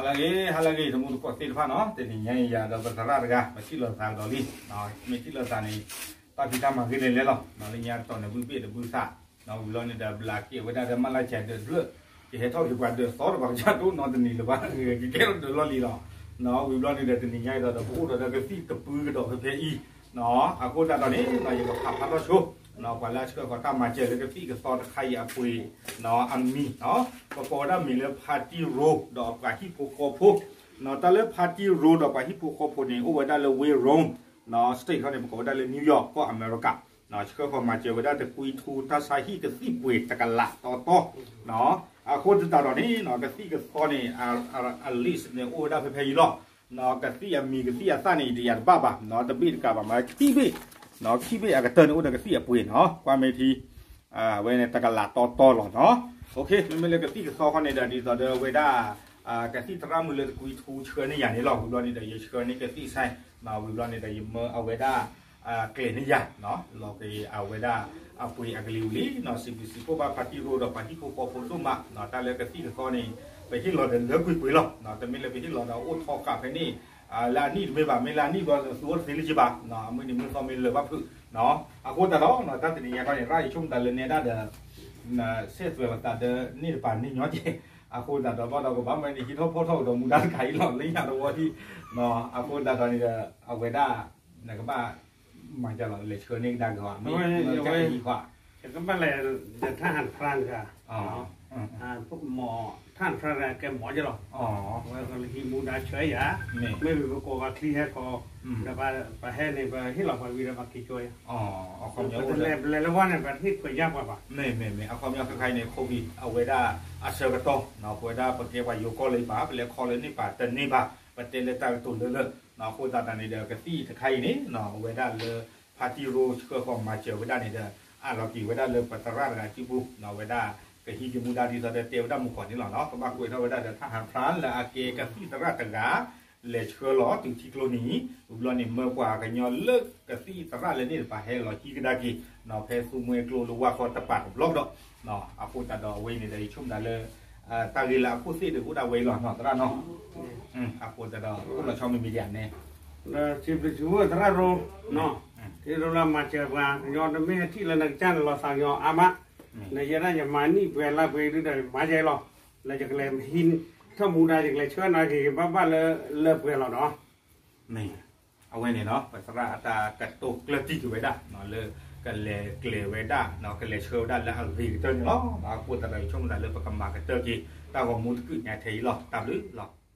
ဟါလၢအဂ့ၤ ဟါလၢအဂ့ၤ တံၤသကိးသ့ၣ်တဖၣ်နီၤ, တနံၤညါအံၤယၤဒီးပသရၣ်တဂၤ ပထံၣ်လိာ်သးကဒီးလံ, မ့ၢ်ထံၣ်လိာ်သးန့ၣ် တၢ်ဖံးတၢ်မၤဂ့ၤလဲၤလဲၤလီၤ, လၢညါတတီၤန့ၣ် ဘုဘ့ၣ်တဘုသး, ဝံၤဘျီန့ၣ်ဒီး ဘျးက့ၤဝဲဒၣ်ဒီး မၢ်လၢ်ကၠဲးဒၢးဒၢး, ကဟဲထီၣ်က့ၤပှၤဒၢးသီဒီး ပှၤကစၢ်ဒိၣ်နီတနံၤလၢၤဘၣ်, ကကဲထီၣ်ဒၢးလီၢ်လံၤလီၤ, ဝံၤဘျီန့ၣ်ဒီး တနံၤညါအံၤဒီး ပအိၣ်ဒီးကသံၣ်တပူၤကဒီးဖဲဖဲအံၤ, အဃိသတးဒီးန့ၣ် ယကဖးဖျါထီၣ်ဆိ ပှၤလၢအဆှၢဃီၤတၢ်မၤစၢၤလၢကသံၣ်ကသီတခါအံၤအပှ့ၤ အမံၤ, ပကိးဝဲဒၣ်မံၤလၢ ဖါတံၢ်ရိ ဒီးပှၤဟံၣ်ဖိဃီဖိ, တၢ်လၢဖါတံၢ်ရိ ဒီးပှၤဟံၣ်ဖိဃီဖိန့ၣ် အိၣ်ဝဲဒၣ်လၢ Wayne Road, state ခီန့ၣ် ပကိးဝဲဒၣ်လၢ New York ကီၢ်အမဲရကၤ, ဆှၢဃီၤမၤစၢၤဝဲဒၣ်တကွံထူ တၢ်ဆါဟံၣ်ကသံၣ်ပှ့ၤတကလးတီတီ, အဃိသတးဒီးန့ၣ် ကသံၣ်ကသီန့ၣ် အ list န့ၣ် အိၣ်ဝဲဒၣ်ဖဲဖဲအံၤလီၤ, ကသံၣ်အမံၤကသံၣ်အသၣ်န့ၣ် ယတယၤတဘၣ်ဘၣ်, တဘ့ၣ်တကးဘၣ်မး ခံဘ့ၣ်, ခံဘ့ၣ်အကတၢၢ်န့ၣ် အိၣ်ဒီးကသံၣ်အပှ့ၤနီၤ, ကွၢ်မ့ၢ်ထံ အဝဲန့ၣ်တကလးတီတီလီၤနီၤ, မ့မ့ၢ်လၢကသံၣ်ကသီခီန့ၣ်ဒီး ဒ်သိးဒီးဝဲဒၣ် ကသံၣ်သရၣ်မုၣ်လၢတကွံထူဆှၢန့ၢ်ယၤန့ၣ်လီၤ, ဝံၤဘျီန့ၣ်ဒီး ယဆှၢန့ၢ်ကသံၣ်ဆဲး, ဝံၤဘျီန့ၣ်ဒီး ယမၢအဝဲဒၣ် ကျဲၤန့ၢ်ယၤ လီၤက့ၤအဝဲဒၣ်အပှ့ၤအကလံၤဝံၤလံနီၤ, စံးဘျုးစံးဖှိၣ်ဘၣ်ဖါတံၢ်ရိဒီးပှၤဟံၣ်ဖိဃီဖိဒိၣ်မး, တၢ်လၢကသံၣ်ကသီန့ၣ် ပဟ့ၣ်လီၤဒီးလၢကွ့ၢ်ကွ့ၢ်လီၤ, တမ့ၢ်လၢပဟ့ၣ်လီၤဒီးအိၣ်ထီၣ်ဃာ်ဖဲန့ၣ် လၢအနံၣ်တမ့ၢ်ဘၣ်, မ့ၢ်လၢအနံၣ်ဘျီသုအိၣ်တသ့လၢၤဘၣ်, အမုၢ်နံၤမုၢ်သီမ့ၢ်လၢာ်ဘၣ်ဖုး, အဃိသတးဒီး တၢ်တနံၤညါခီန့ၣ် ရၣ်ယဆိကမိၣ်သးလၢနဲဒၣ်ဒီး ဆဲးသွဲးပသးဒီးန့ၢ်တပၤန့ၢ်ညီကဲ, အဃိသတးဒီးဘၣ်ဒီးကဘၣ်မ့ၢ်န့ၣ် ဟံးထီၣ်ဖီၣ်ထီၣ်ကဒီးမူဒါတခါအံၤလီၤ လၢညါတဝီထံ, အဃိသတးဒီးန့ၣ်ဒီး အဝဲဒၣ် နကဘၣ် မၤကလီၤ လဲၤဆှၢန့ၢ်ကဒါက့ၤအီၤ မ့ၢ်ကဲအံၤခွါ ယကဘၣ်လဲၤ ဒီးထၣ်ဟၣ်ဖရၣ်န့ၣ် မ့ၢ်ထၣ်ဟၣ်ဖရၣ်န့ၣ် ကဲမီၤကလီၤ, ဝဲကဟံးမူဒါဆှၢယၤ, မ့ၢ်ပကိးပှၤချံဟဲကီး, ဒီးပဟဲန့ၣ် ပဟ့ၣ်လီၤပှၤဝံၤဒီးပက့ၤကၠီယၤ, ပလဲၤလၢဝဲန့ၣ် ပဟ့ၣ်ခွဲးယါပှၤဘၣ်, မ့ၢ်မ့ၢ်မ့ၢ် အခီပညီခဲခါအံၤန့ၣ် COVID အဝဲဒၣ်အဆၢကတီၢ် ပဝဲဒၣ်ပကဲပှၤယိၤကီၢ်လၢပၤ ပလဲၤခီလၢန့ၢ်ပၤတန့ၢ်ဘၣ် ပတဲလၢတၢ်ကတိၤလၢလၢ အဃိသတးန့ၣ်ဒီး ကသံၣ်တခါအံၤန့ၣ် အဝဲဒၣ်လၢ ဖါတံၢ်ရိဆှၢဃီၤမၤစၢၤဝဲဒၣ်န့ၣ်ဒီး အလီၤက့ၤဝဲဒၣ်လၢပသရၣ်တဂၤစုပူၤ အဝဲဒၣ် ကဟံးက့ၤမူဒါဒ်သိးဒီးတဲဝဲဒၣ်မုၢ်ကီၢ်န့ၣ်လီၤနီၤ ကဘၣ်ကွဲးထီၣ်ဝဲဒၣ်ဒီးထၣ်ဟၣ်ဖရၣ်လၢအကဲကသံၣ်သရၣ်တဂၤ လဲၤဆှၢလီၤတုၤထံကျိနံၤ ဝံၤဘျီန့ၣ် မၢပှၤကညီလၢကသံၣ်သရၣ်လၢန့ၣ်တပၤဟဲလီၤဟံးကဒါက့ၤ ဖဲသူမှဲကျိလၢဝၢ်ဃီတပၤတဘျီကဒီး အဃိသတးဒီးအဝဲအံၤန့ၣ်ဒီး ယဆိကမိၣ်ဒၣ်လၢ တၢ်ဂ့ၢ်လၢအခိၣ်သ့ၣ်ဒုးအိၣ်ဒၣ်ဝဲအံၤလီၤနီၤသရၣ်နီၤ အဃိသတးဒီး အိၣ်လီၤဆီမံၤမံၤဒ်အံၤန့ၣ် ဒီးစံးဘျုးစံးဖှိၣ်သရၣ်ရိ ဒီးစံးဘျုးစံးဖှိၣ်လၢမၤစၢၤပှၤကညီ တမ့ၢ်ဟဲထံၣ်လၢနကစၢ်န့ၣ်လီၤသးကညီၤအါမး, နယဲဒၣ်ယမၤနံၣ်ပှဲၤလါပှဲၤဒုဒီးမၤယဲလီၤ, လၢယကလဲၤဟံးထီၣ်မူဒါ ယကလဲၤဆှၢနၤက့ၤက့ၤဘၣ်ဘၣ်လၢလၢပှဲၤလီၤဒီး မ့ၢ် အဝဲန့ၣ်နီၤ ပသရၣ်အတၢ်ကတိၤကျၢၢ်တံၢ်က့ၤဝဲဒၣ် လၢကလဲၤကျဲၤဝဲဒၣ် ကလဲၤဆှၢဝဲဒၣ်လၢအဂ့ၤကတၢၢ်န့ၣ်လီၤ. အဃိသတးဒီး ယဆိကမိၣ်သးလၢပကမၤကတၢၢ်က့ၤ တၢ်ဂီၤမူတကုာ်ညါထဲအံၤလီၤ. တၢ်ဘျုးလီၤ.